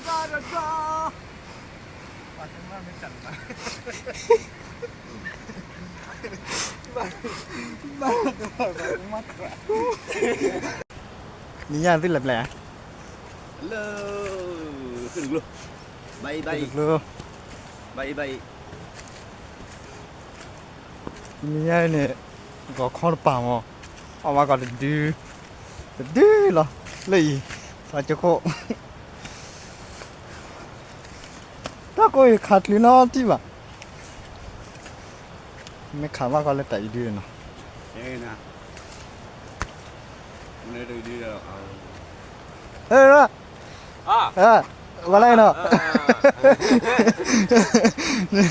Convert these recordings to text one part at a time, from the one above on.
နံၤညါသုလဲၤပျဲၢ်ဧါ, hello, ဘၣ်အံၤ ဘၣ်အံၤ, ဘၣ်အံၤ ဘၣ်အံၤ, နံၤညါအံၤန့ၣ် ဂီၤခီတပၤမး, အီၣ်ဘၣ်ကီးတဒု, တဒုလီၤ, လၢအံၤ, သးကၠိခိၣ် တၢ်ကိးအံၤခးတချုးနီတံၢ်ဘၣ်, မ့ၢ်ခးဘၣ်ကီးလၢတၢ်အံၤဒုနီၤ, ဝဲလၢနီၤ,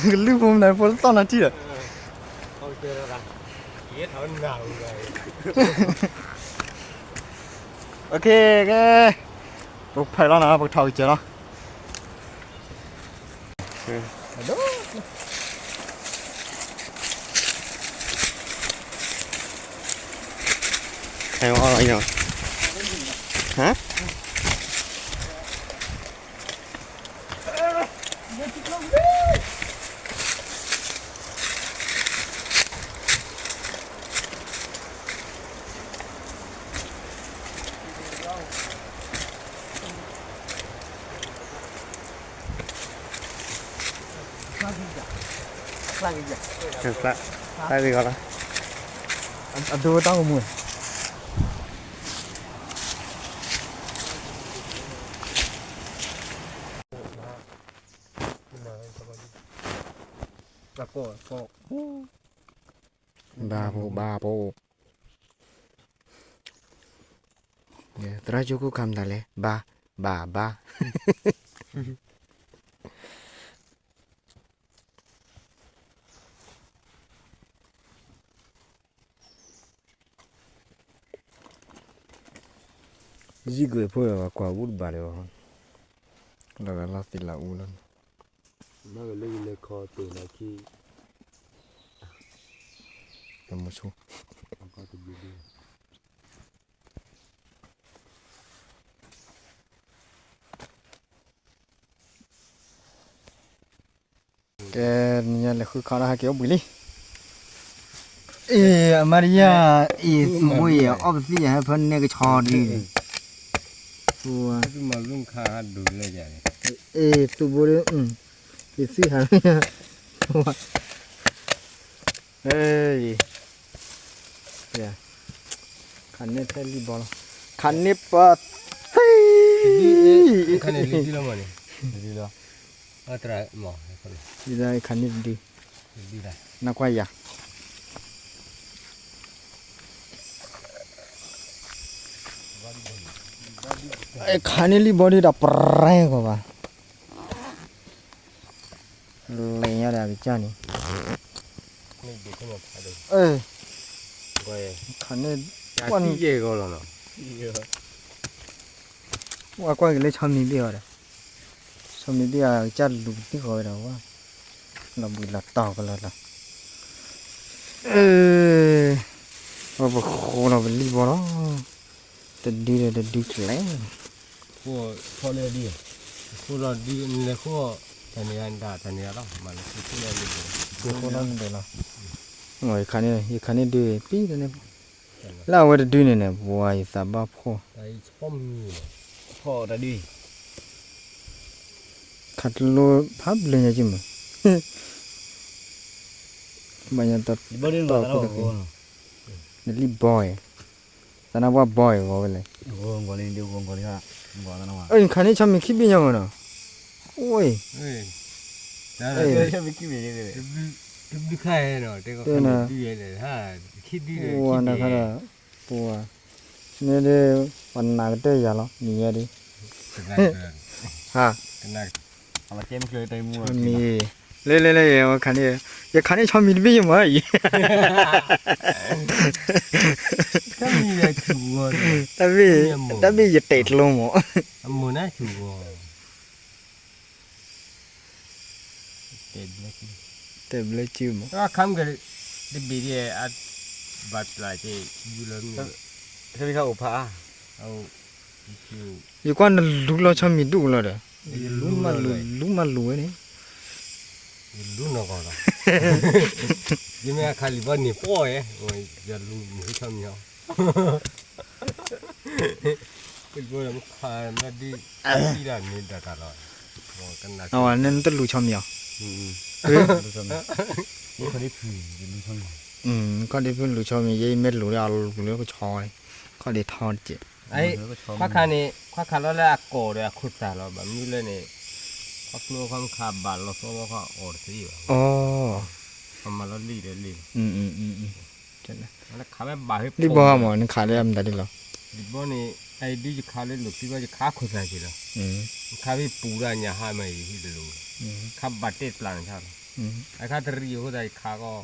ကလူၢ်ဖိမနုၤဖိလၢသီၣ်နၤထံၣ်ဒီး, ကဲ, ပကဖဲးလီၤနီၤ ပကထီၣ်ကစၢၤလီၤ. ဟါ ကျါ, ကျါဂ့ၤဂီၤလီၤ, အဒိတၢ်ကမူၣ်, ဘၣ်ဖိ ဘၣ်ဖိ, သရၣ်ကၠိခိၣ်ခးမတၤလဲၣ်, ဘါ, ဘၣ်, ဘၣ်. ယံာ်ကွဲးဖိဒီး ပှၤကွၢ်အူတဘၣ်လၢၤဘၣ်, လီၤလၢလီၤသ့ၣ်လၢအူလီၤ, မ့ၢ်လၢယလဲၤခီတ့ၢ်လၢခံ, တမူဆိ ကဲ, နံၤညါလဲၤဃုခီဒီးဟဲက့ၤအိၣ်ဘှံးလံ. အ့ၣ်, အမါတယၢ်, အ့ၣ်, သူၣ်ဘိအံၤ အီၣ်ပသံၣ်ယၤဟဲဖၢနဲကဆီဒု, အ့ၣ်, သူၣ်ဘိ, အ့ၣ်, သူၣ်ဟး, ခးန့ၢ်ထဲလံၣ်ဘီလီၤ, ခးန့ၢ်ပှၤသံ, ခးန့ၢ်တဒု, ခးန့ၢ်တဒု, နကွၢ်ယၤ, ခးန့ၢ်လံၣ်ဘီဒုဒီး ပရဲကီးဘၣ် လဲၤညါဒီးအကစၢ်န့ၣ်, ခးန့ၢ်, ကွၢ်က့ၤလၢဆီမံၤဘ့ၣ်အီၤဒီး, ဆီမံၤဘ့ၣ်အီၤ အကစၢ်လူၤပသံၣ်ဃီဝဲဒီးဝဲ, လီၤဘှံးလီၤတီၤကလီလီၤ, ပပဃိလီၤပလံၣ်ဘီလီၤ, တဒုဒီးတဒုတလဲၣ်, ဃိလၢဒ်, ဃိလီၤဒ်လဲၤဃိ, တၢ်န့ၣ်တၢ်န့ၣ်လီၤ, မၤလၢဃိလီၤ, ဃိလီၤန့ၣ်လီၤ, ယခးန့ၢ်ဒုပံတန့ၣ်, လၢအဝဲတဒုန့ၣ်န့ၣ် ပှၤယသးဘၣ်ဖှီၣ်, ခးတလိဖးဘျုးညါက့မး, ဘၣ်ညါတၢ်, နလံၣ်ဘီအံၤ, သနၢ်ပှၢ်ဘီအံၤဂီၤဝဲလဲၣ်, နခးန့ၢ်ဆီမံၤခံဘ့ၣ်ညါမးနီၤ, အိၣ်, တဘျုးခါ, ပှၤနၤခါဒီး, ပှၤ, မ့ၢ်ဒ်, ပှၤနာ်ကတၢၢ်ယၤလီၤ နံၤညါဒ်, ဟါ, မံၤ, လၢလၢလၢ ယခးန့ၢ်, ယခးန့ၢ်ဆီမံၤတဘ့ၣ်ယမးအံၤ, တၢ်ဘ့ၣ်ယတဲာ်တလိမး, တဲာ်ဘျၢက့မး, တဘ့ၣ်, ယကွၢ်နလူလီၤဆီမံၤဒူၣ်လီၤဒီး လူမၤလူၤ လူမၤလူၤဝဲန့ၣ်, ယလူနီၢ်ကီၢ်လီၤ, ယမ့ၢ်အခးလံာ်ဘီန့ၣ်ပီၢ်ဝဲ, ယလူမုၢ်ဟ့ၣ်ဆီမံၤအီၤ, ခးမ့ၢ်ဒ်တၢ်န့ၣ်ဒၣ်တၢ်လီၤ, နတလူၤဆီမံၤအီၤ, ခီၣ်ဒ့ဖုလူၤဆီမံၤ ယမ့ၢ်လူၤလၢအလူၤလၢကဆီန့ၣ်, ခီၣ်ဒ့ထီတက့ၢ်, ခွါခးန့ၣ် ခွါခးလီၤလၢအကီၢ်ဒီးအခိၣ်သၣ်လီၤ, ဘၣ်မနုၤလဲၣ်န့ၣ်, ခီဖျိခီမ့ၢ်ခးဘၣ်လီၤသီဘီခီအီၣ်တသ့ဘၣ်, အီၣ်မၤလီၤလံာ်ဒီးလံာ်လီၤ, လၢခးဝဲဘၣ်ဟ့ၣ်ပီၢ်မး နခးလၢအမတၤဒ်လီၤ, လံာ်ဘီန့ၣ်, အအံၤဒ်ယခးလၢလိာ်ခံဘီ ယခးခိၣ်သၣ်က့ၤလီၤ, ခးဖဲပူၤဒၣ်ညၣ်ဟါမးအံၤဟံၣ်တလူၤ, ခးဘၣ်တဲပျၢ်န့ၣ်လီၤ, အခါတရံးအဃိသတးယခးကီး,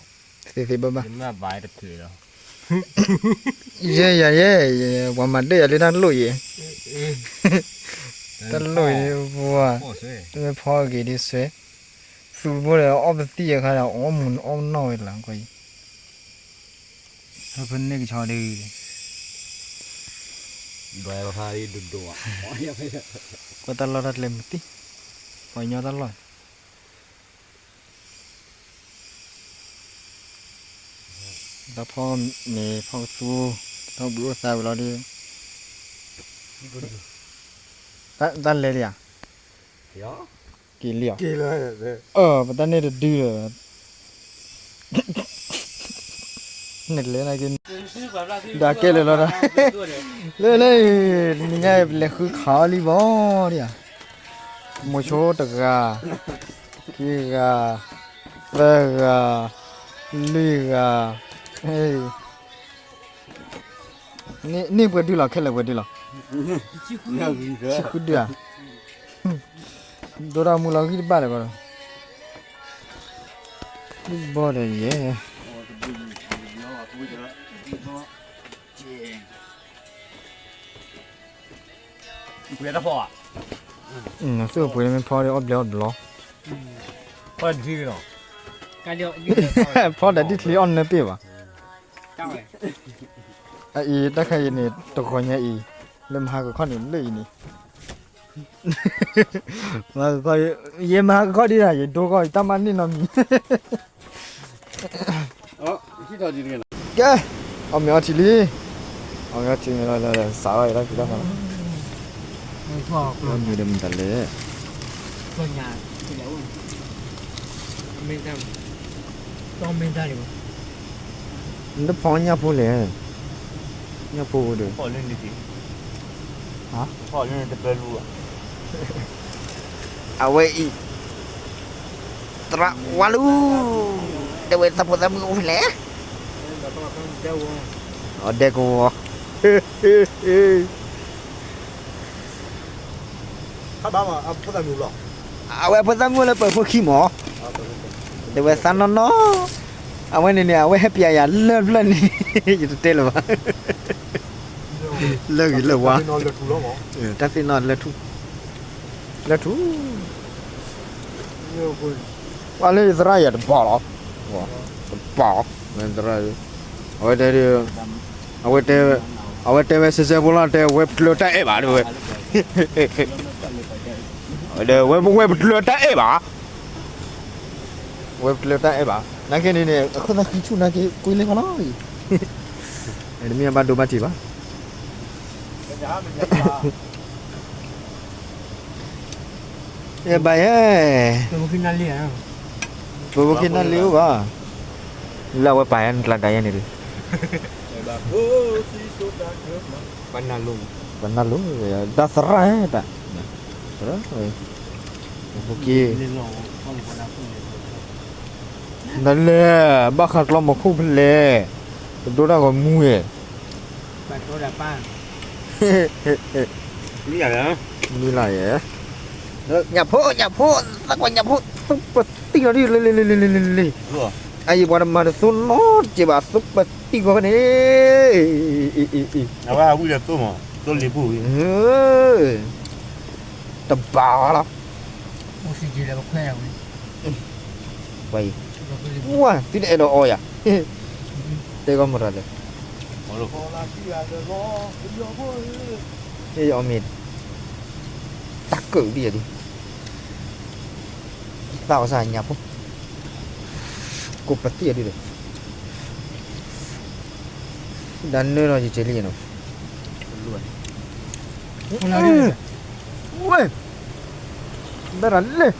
သ့သ့ဘၣ်ဘၣ်, ယမ့ၢ်ဘၣ်တဖျၢၣ်လီၤ ယဲယၤယဲ, ပှၤမၤဒၢၣ်ယၤလၢတၢ်လိၣ်အံၤ, တၢ်လိၣ်အံၤပှၤ, တမ့ၢ်ဖီအဂ့ၤဒ်စွဲ, သူတဘိဒီးအီၣ်ပသံၣ်အခါဒီး အီၣ်မူးအီၣ်နီၢ်ဝဲလီၤ, ကွၢ်အံၤ, ဟၢဖၢန့ၢ်ကဆီဒ်အံၤ, ကွၢ်တၢ်လီၢ်တၢ်ကျဲမုၢ်သံၣ်, ပှၤကညီတၢ်လီၢ် တၢ်ဖီမ့ၤဖီကသူ, တၢ်ဘှံးအိၣ်သါဝံၤလီၤဒီး, တၢ်လဲၤဒံးဧါ, က့ၤလံဧါ, ပတၢ်န့ၣ်တဒုဒီး, နလဲၤနက့ၤ, ဒီးကဲလၢာ်လီၤဒီး, လၢလၢ, နံၤညါပလဲၤဃုခးအီၤလံဘီဒံးဧါ, မိၤဆိတဂၤ, ခံဂၤ, သၢဂၤ, လွံၢ်ဂၤ, န့ၢ်ပှဲၤဒုလီၤ ခဲလၢာ်ပှဲၤဒုလီၤ, ဆံဃုဒုဧါ, ဒိၣ်ဒၣ်မူလီၤဂံၢ်တဘၣ်လၢၤဘၣ်ဒီး, ဘီဒီးယဲ သုပှ့ၤမ့ၢ်ဖီဒီးအီၣ်ဘျဲအီၣ်ဘျီ, ဖီဒီးဒ်ချံအီၣ်နၢပ့ၢ်ဘၣ်, အအံၤတၢ်ခါအံၤန့ၣ် တဂီၤညါအံၤ, လၢမဟါကခီၣ်န့ၣ်လၢအံၤန့ၣ်, မဟါကခီၣ်, ယဲမဟါကခီၣ်ဒံးတၢ် ယဒိကီၢ် ယတၢ်မၤန့ၢ်နီတမံၤ ကဲ, အီၣ်မ့ၤအီထံလံ, အီၣ်မ့ၤအီထံမ့ၢ်လီၤ စးထီၣ်အံၤတၢ်ဖံးတၢ်မၤလီၤ, အီၣ်မ့ၤဒီးမတၤလဲၣ်, နတဖီညၣ်ဖိလဲၣ်, ညၣ်ဖိဒီး အဝဲအံၤ သရၣ်ဝါလူ, တဲဝဲသးဖိသးမုၣ်အိၣ်ဖဲလဲၣ်, အဒဲကဝီၤ, အဝဲဖိသးမုၣ်လၢပၢၤဖိခံမး, တဲဝဲသးနီၢ်နီၢ်, အဝဲန့ၣ်န့ၣ် အဝဲဟဲပျဲယၤလၢၢ်ဖျၢၣ်န့ၣ် ယတတဲလၢၤဘၣ်, လၢဂ့ၤလၢဝါ, တၢ်သ့ၣ်နီၣ်လၢထူ လၢထူ, ပှၤလၢယသရၣ်ယၤတဘၣ်လီၤ, တဘၣ်, သရၣ်, အဝဲတဲ, အဝဲတဲ, အဝဲတဲဝဲစဲစဲဖိလီၤ တဲဝဲပတြၢၤတၢ်အဲၣ်ဘၣ်တဲဝဲ, ဝဲပတြၢၤတၢ်အဲၣ်ဘၣ်, ဝဲပတြၢၤတၢ်အဲၣ်ဘၣ်, နာ်က့န့ၣ်န့ၣ် အခိၣ်သၣ်ဃံဆူၣ်နာ်က့ကွ့လ့ၣ်ဖီလီၤ, တမ့ၢ်အဘၣ်ဒိဘၣ်ထံးဘၣ် အဲဘၣ်ယဲ, ပဖိခံနၢ်လံအိၣ်ဘၣ်, လၢအဝဲပာ်ယဲနကျါဒါယဲန့ၣ်ဒီး, ပနၢ်လိၤ, တၢ်သရၣ်တၢ်, သရၣ်, ဖိခံ, နလဲၤ, ဘၣ်ဃးကျီမီၤခိၣ်ဖဲလဲၣ်, ပဒိၣ်တၢ်ဂီၤမူယဲ မံလၢယဲ, ညၣ်ဖိ, ညၣ်ဖိ, သးကွၢ်ညၣ်ဖိ, သူပသံၣ်လီၤဒ်လံလံလံလံလံလံ, အယံၤပှၤတမၤတသိနီတစဲးဘၣ် သူပသံၣ်ဂီၤန့ၣ်, အဝဲအဝံၣ်ဒီးသိမး, သိလ့ၤပူၤ, တဘၣ်လီၤ ဝဲအံၤ, သုတအဲၣ်ဒိးအီယၤ, တဲကီမတၤလဲၣ်, အီမ့ၤ, တၢ်ကၢၣ်ဒ်ယၤဒ် သးအီၣ်စၢ်ညၣ်ဖိ, ကိးပသံၣ်အဒုးဒီး, ဒၣ်နၢနီၤယကဲလံနီၤ, ဝဲ, ဘဲရၤလဲၣ်,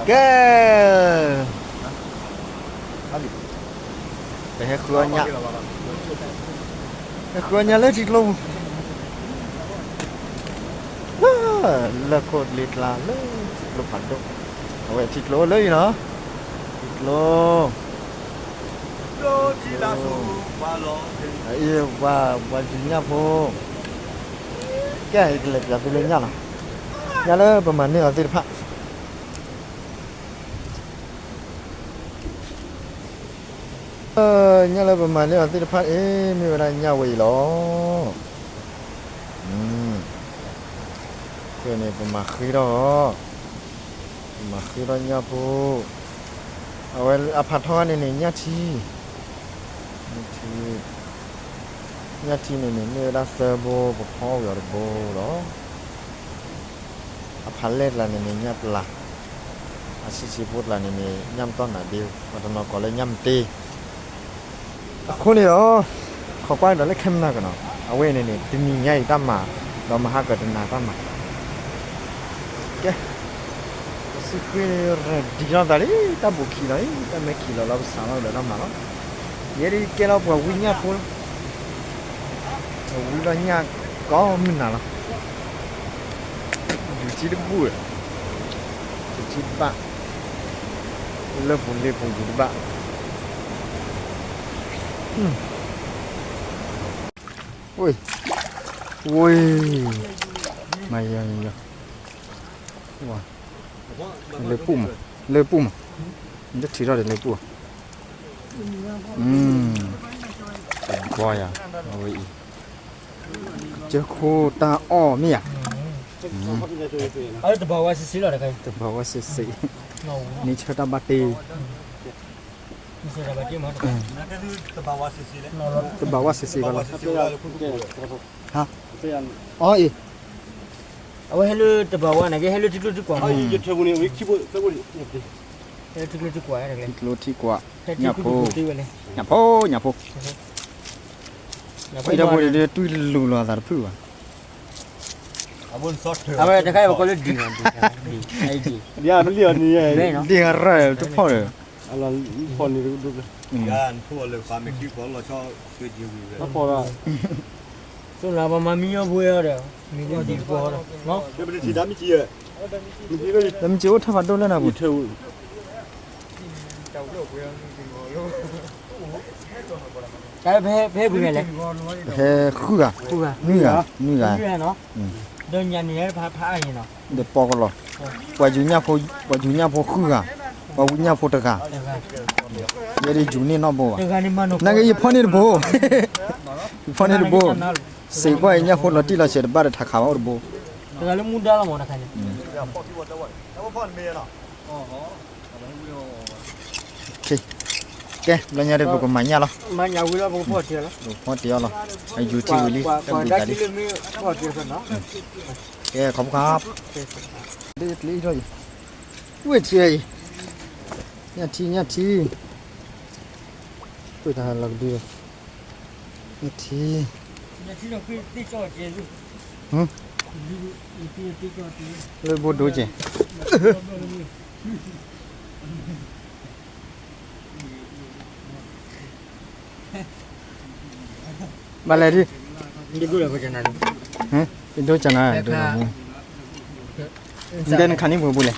ကဲ, ပဟဲဃုအီၣ်ညၣ်, ဟဲဃုအီၣ်ညၣ်လၢထံကျိပူၤ, လၢခိၣ်လ့ကျါလၢထံကျိဖးဒိၣ်, အဝဲထံကျိလၢအံၤနီၤ, ထံကျိ, အံၤပှၤ, ပှၤယူၤညၣ်ဖိ, ကဲ ယကလဲၤပျးသုလၢညၣ်လီၤ, ညၣ်လၢပမၤန့ၢ်အီၤသ့ၣ်တဖၣ် ညၣ်လၢပမၤန့ၢ်အီၤသ့ၣ်တဖၣ်အံၤ မ့ၢ်ဝဲဒၣ်ညၣ်ဝဲအံၤလီၤ. ဖဲန့ၣ် ပမၤဃ့ထီၣ်အီၤ, ပမၤဃ့ထီၣ်ညၣ်ဖိ, အဝဲအဖးထီန့ၣ်န့ၣ် ညၣ်ထံ, ညၣ်ထံ, ညၣ်ထံန့ၣ်န့ၣ် မ့ၢ်ဝဲဒၣ်သၢဘိ ပဖီဝံၤအီၤတဘိလီၤ. အဖးလဲၢ်ကျါန့ၣ်န့ၣ် ညၣ်ပျၢ်, အဆံးဆံးဖိကျါန့ၣ်န့ၣ် ညၣ်မတီၢ်နးဒ့, ပှၤတနီၤကိးလၢညၣ်မတ့. အဃိန့ၣ်ဒီး ခိးကွၢ်ကဒီးလၢ camera ကနီၤ, အဝဲန့ၣ်န့ၣ် တနံၤညါအံၤတၢ်မၤ, ဒီးမဟါကတနၤတၢ်မၤ, ကဲ, ပစံးဃ့ ready လီၤသးလံ, တၢ်ဘူးခံလီၤအံၤ, တၢ်မဲခံလီၤလီၤ ပစးထီၣ်ကဒီးတၢ်မၤလီၤ. ယဲဒၣ်ကဲလီၤပှၤဝံညၣ်ဖိလီၤ. ဝံလီၤညၣ်ကိးမုၢ်နၤလီၤ. ယူၤထံတဘူၣ်, ယူၤထံတဘၣ်, လၢပူၤလ့ပူၤယူၤတဘၣ်. ဝ့ၢ်, ဝ့ၢ်, မၤယီၤယီၤ, လၢပူၣ်မး, လၢပူၣ်မး, တထံၣ်ထီၣ်ဒီးလၢပူၣ်, တဘီယၤ, အဝဲအံၤ ကၢခိၣ်တၢ်အီၣ်မ့ၢ်ဧါ, တဘီဝဲစ့ၢ်စ့ၢ်လီၤ, တဘီဝဲစ့ၢ်စ့ၢ်, န့ၣ်ဆၢတၢ်ဘၣ်တ့, တဘီဝဲစ့ၢ်စ့ၢ်ဘၣ်လီၤ, အီၤအံၤ, အဝဲဟဲလၢတဘီဝဲန့ၣ် ကဟဲလၢထံကျိထံကွာ်, ထံကျိထံကွာ်, ထံကျိထံကွာ်, ညၣ်ဖိ, ညၣ်ဖိ, ညၣ်ဖိ, အံၤတၢ်ဖိဒီး တွံၢ်လူၤလီၤအသးတဖုဘၣ်. အဝဲတခါအံၤပကိးလၢဒံၣ်, ဒံၣ်ရၢၢ်တဖီၣ်ဒီး, ဆိလၢပမၤမံညီဖိဒီး, မံၤဒံၣ်ဖိဒီး, လၢမ့ၢ်က့ၤအိၣ်ထီၣ်ဖးဒိၣ်လၢနၤပူၤ, တၢ်ဖဲဖဲပူၤလဲၣ်, ဖဲဃုဂၤ, ဃုဂၤ, နွံဂၤ, နွံဂၤ, ဒီးညၣ်န့ၣ်ဖးဖးအါအံၤနီၤ, ဒီးပီကလီၤ, ပှၤယူၤညၣ်ဖိ, ပှၤယူၤညၣ်ဖိဃုဂၤ, ပှၤဝံညၣ်ဖိတဂၤ, ယဲဒၣ်ယူၤန့ၢ်နီၢ်ဘိဘၣ်, နာ်က့ယဖီၣ်န့ၢ်တဘိ, ယဖီၣ်န့ၢ်တဘိ, စံးကွၢ်အံၤညၣ်ဖိလီၤတံၢ်လီၤဆဲးတဘၣ်ဒီးထးခးဘၣ်အိၣ်တဘိ, တဂၤလၢမူဒါလီၤမးတခါန့ၣ် ကဲ, ဘျီညါဒီး ပကမၤညၣ်လီၤ, ပကဖီၣ်တ့ၢ်အီၤလီၤ, အယူၤထံဝံၤလံ, ကဲ ခီဖျိ, ဝ့ၢ်ထံအံၤ, ညၣ်ထံ ညၣ်ထံ, ဝ့ၢ်တၢ်လီၤကဒု, ညၣ်ထံ, လၢဘိဒိကဲ ဘၣ်လဲၣ်ဒ်, ဒိကနၤ, ဒဲနခးန့ၢ်ပှဲၤဘိလဲၣ်,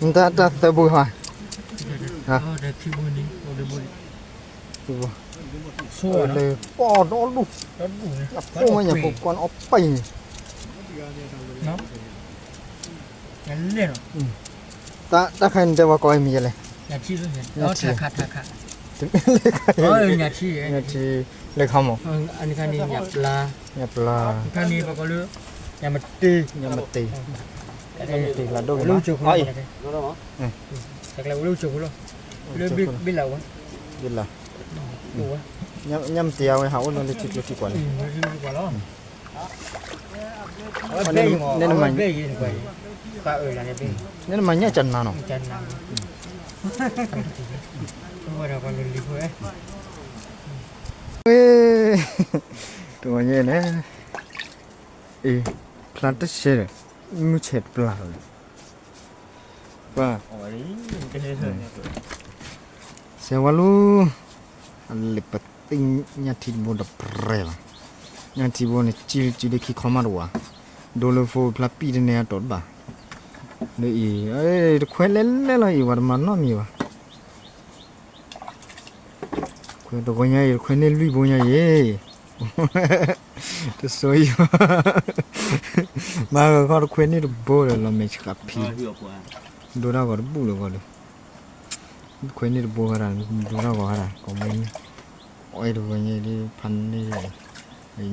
နတၢ်သၢဘိဟါ, လၢပီၢ်ဒီလူၢ်, ညၣ်ဖိမ့ၢ်ညၣ်ဖိကွၢ်အီၣ်ပၢ်အံၤန့ၣ်, တၢ်ခါအံၤနတဲပှၤကိးအံၤမံၤယဲလဲၣ်, ညၣ်ထံ, လဲၤခါမး, ညၣ်ပျၢ်, ညၣ်မတ့, တ့ၢ်လၢဒိၣ်ကလီၤ, လၢဝဲလၢဝဲလၢဝဲ, ဘ့ၣ်လၢ, ညၣ်မတၤဝဲဟးအိၣ်လၢလၢထံကျိထံကွာ်န့ၣ်, နဲနမၤညၣ်ကနၤနီၤ, တဂီၤညါန့ၣ်, အ့, ဖျါတဆဲးဒီး, မုၢ်ဆဲးတပျၢ်လီၤ, ပှၤ, စဲးဝါလူ, အလဲၤပသ့ၣ်ညၣ်ထံတဘိဒီးပြဲလီၤ, ညၣ်ထံဘိန့ၣ် ကံလၢကံလၢခံခီမးတဝၤ, ဒိလၢဖိဖျါပံၣ်တန့ၢ်အတီၢ်တဘၣ်, လၢအံၤ, တခွဲးလဲၤလဲၤလီၤအံၤ ပှၤတမၤနီတမံၤဘၣ် ခွဲးတဂီၤညါအံၤ တခွဲးန့ၢ်လွံၢ်ဘိညါအံၤ, တဆိအံၤ, မၤဂီၤခီတခွဲးန့ၢ်တဘိဒီး လီၤမဲာ်ဆှးဖံ, ဒိတၢ်ဂီၤတဘူၣ်လၢၤဂီၤဒီး, တခွဲးန့ၢ်တဘိဝဲဒၣ် ဒိတၢ်ဂီၤဝဲဒၣ် ကိးမုၢ်နံၤ, အီၣ်တဂီၤညါအံၤ ဖးန့ၢ်,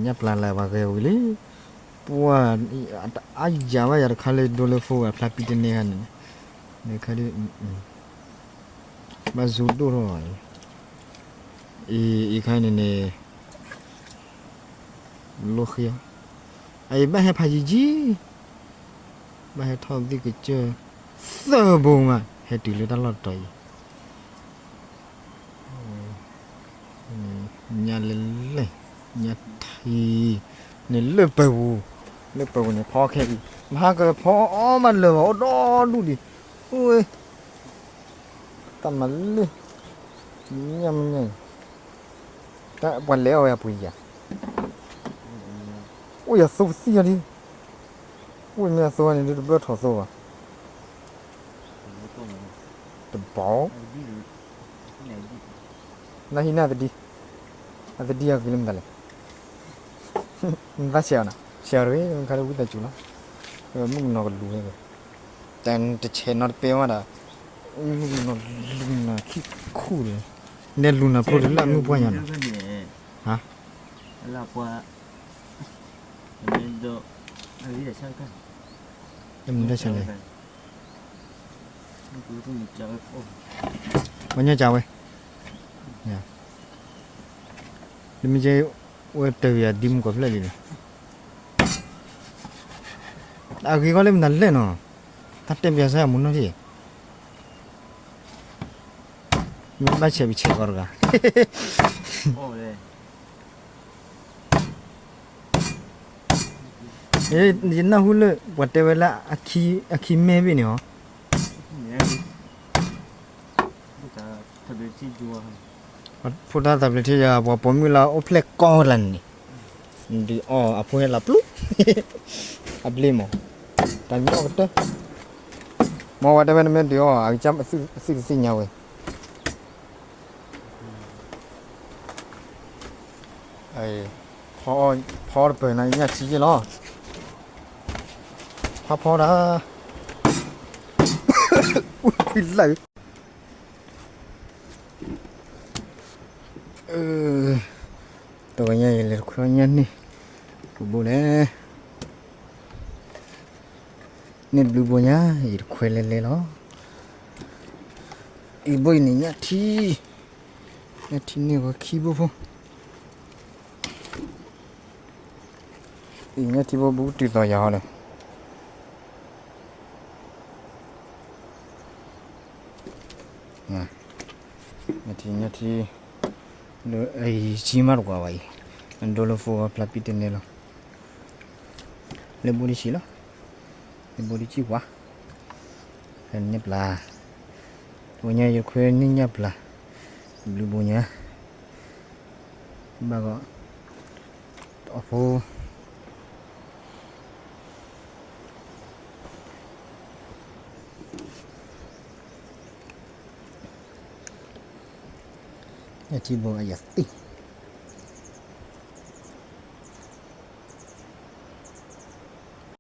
ညၣ်ပျၢ်လၢပှၤဂဲၤဝံၤလံ, ပှၤ, အါယၤဘၣ်ယၤတခါလၢဒိလၢဖိဂၤဖျါပံၣ်တန့ၢ်ခါန့ၣ်, န့ၣ်ခါဒ် ဘၣ်ဇိဒိၣ်ထီၣ်အံၤ, အံၤခါန့ၣ်န့ၣ်, လိဃ့အီၤ, အအံၤဘၣ်ဟဲဖးယံၤယံၤ, ဘၣ်ဟဲထီၣ်သံၣ်ကစၢၢ်, သၢဘိမး ဟဲတုၤလၢတၢ်လီၢ်တတီၤအံၤ ညၣ်လဲၤလဲၤ, ညၣ်ထံ, န့ၣ်လၢပှဲၤပူၤ, လၢပှဲၤပူၤန့ၣ် ဖီခဲအံၤ, မဟါကဖီအီၣ်မးလၢာ်ဘၣ် အိၣ်ဒီဒူၣ်ဒံး, အိၣ်, တၢ်မၤလၢာ်, ညၣ်မညၣ်အံၤ, ပှၤလဲၤအီၣ်ဝဲအပှ့ၤယၤ, အိၣ်ယသိပသံၣ်အီၤဒံး, အိၣ်မ့ၢ်အသိန့ၣ်ဒ်တဘၢၣ်ထီၣ်သိဘၣ် တဘီ, နဟံးန့ၢ်သဒံ, အသဒံအဂ့ၤလၢမတၤလဲၣ်, နဘၣ်ဆဲးအီၤနၤ, ဆဲးအီၤတဂ့ၤ ခါလၢဝံသးစူၤလီၤ, မုၣ်ကနီၤကလူၤဝဲ, တၢ်တဆဲးနီတပဲမးဒီး, မုၣ်ကနီၤလူၤနၤခံခူၣ်ဒီး, နဲလူၤနၤဖိတလၢအမုၢ်ပှၢ်ညါနီၤ, ဟါ, မ့ၢ်တၢ်ဆဲးလဲၣ် ပှၤညီကဝဲ, တမ့ၢ်ကဲ, ဝဲတၢ်ယၤဒံမုၢ်ကီၢ်ဖျၢၣ်လံလီၤ, အဂ့ၤကီလၢမနုၤလဲၣ်နီၤ, တၢ်တဲပျးစၢ်အမူနီၢ်ထံၣ်, မ့ၢ်ဘၣ်ဆဲးပဆဲးကီးတဂၤ ယနၢ်ဟူလၢ ပှၤတဲဝဲလၢ အခံမဲဘ့ၣ်န့ၣ်ဟီ, ဖိတၢ်သးပျ့ၤထံယၤ ပှၤပိာ်မုၣ်လၢအိၣ်ဖျဲၣ်ကီတဂၤန့ၣ်, ဒုးအီၣ်အဖိဟဲလီၤပျူၢ်, အဘျ့မး, တၢ်မံအီၣ်ကတၢၢ်, မ့ၢ်ဝဲတဲဝဲနမ့ၢ်ဒုးအီၣ် အကစၢ်အသုတသ့ၣ်ညါဝဲ ဖီတပၢၢ်န့ၣ် ညၣ်ထံယ့ၣ်လီၤ, ဖီဖီဒၣ်, လၢ, တဂီၤညါအံၤလဲၤတခွဲညၣ်န့ၢ်, ဘိလဲၣ် န့ၢ်ဘျုးဘိညါ ယတခွဲလဲၤလဲၤလီၤ, အံၤဘိအံၤန့ၣ် ညၣ်ထံ, ညၣ်ထံန့ၢ်ဝဲခံဘိဖိ, အံၤညၣ်ထံဘိဘူးတုၤသိးယၤဟီဒီး, ညၣ်ထံ ညၣ်ထံ, လၢအံၤဆံမးတကွၢ်ဘၣ်အံၤ, အဒိလၢဖိအီၤဖျါပံၣ်တန့ၢ်လီၤ, လၢဘိဒံဆံးလီၤ, လၢဘိဒံဆံးဝါ, ဖဲန့ၣ်ပျၢ်, တဂီၤညါယခွဲန့ၢ်ညၣ်ပျၢ်, ဘျုးဘိညါ, ဘၣ်ဂီၤ, အဖိ ညၣ်ထံဘိအယၤသံ